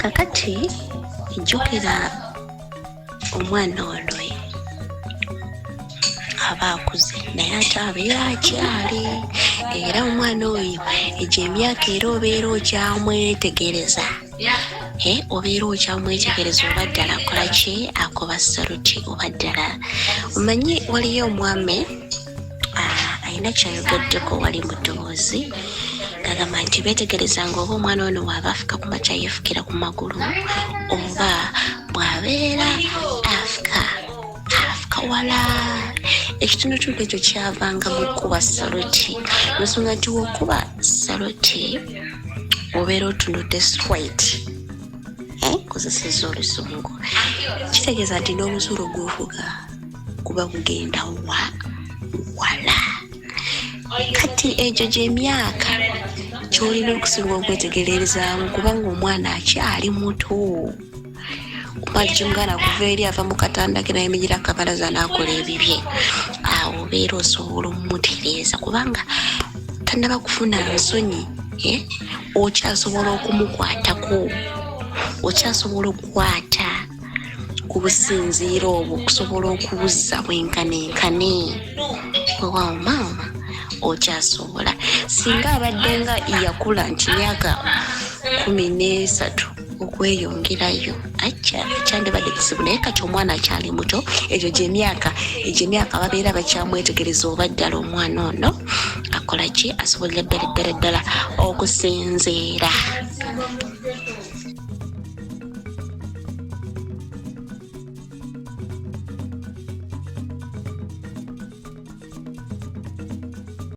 Kakati jjukira omwana ono aba akuze naye ate abeera akyali era omwana oyo egyo emyaka era obeera okyamwetegereza eh, obeera okyamwetegereza oba ddala akola ki akuba saluti oba ddala omanyi waliyo omwami ah, alina kyayogeddeko wali mu ddoboozi gagamba nti beetegerezanga oba omwana ono waaba afuka ku makya yeefukira ku magulu oba bw'abeera afuka afuka wala ekitundutundu ekyo kyavanga mu kukuba saluti ensonga nti wokuba saluti obeera otunudde straight eh, kozeseza oluzungu kitegeeza nti n'omusulo gwofuga kuba gugenda wa wala kati egyo gyemyaka kyolina okusinga okwetegererezaamu kubanga omwana akyali muto kumali kimugana kuva eri ava mu katanda ke nayemenyera akabalaza n'akola ebibye awo obeera osobola omumutereeza kubanga tanaba kufuna nsonyi eh? okyasobola okumukwatako okyasobola okukwata ku businziiro obwo okusobola okubuzza bwenkanenkane wewawo maama okyasobola singa abadde nga yakula nti myaka 13 okweyongerayo ajja kyandibadde kizibu naye kati omwana akyali muto egyo gyemyaka egyo emyaka babeera bakyamwetegereza oba ddala omwana ono akola ki asobolera ddala ddala ddala okusinziira.